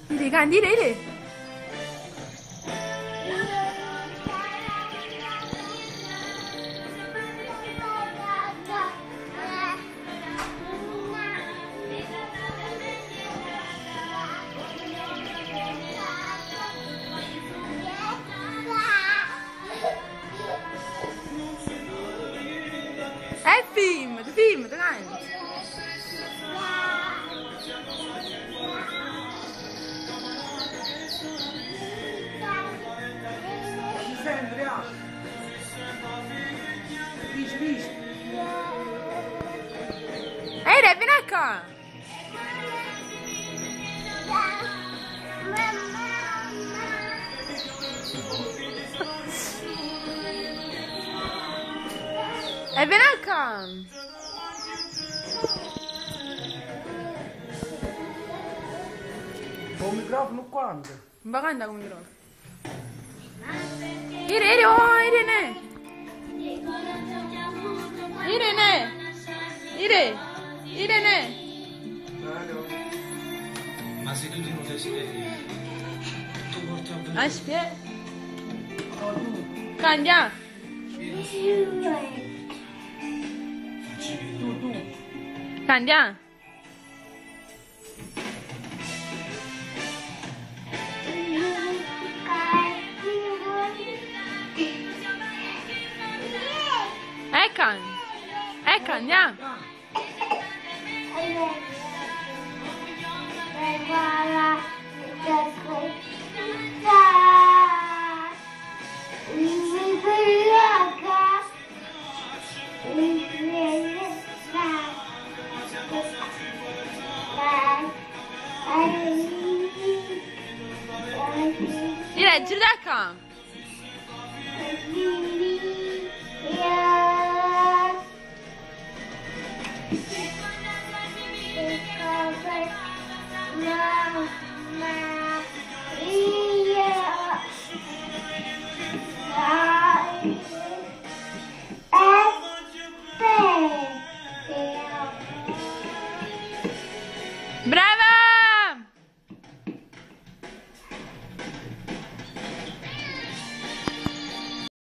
Ire, canta, ire, ire. È film, film, dai. Ci sembra? Dici, dici. Ire, vieni qua. E vieni qua. Con il microfono quando? Ma canta come microfono. Ire, ire, oh, Irene. Irene. Ire. Irene. Ma se tu ti non desideri, tu porti a vedere. Aspetta. Cambia. Facci vedere. Cambia. Ecco. Ecco, andiamo. Ire, gira da qua.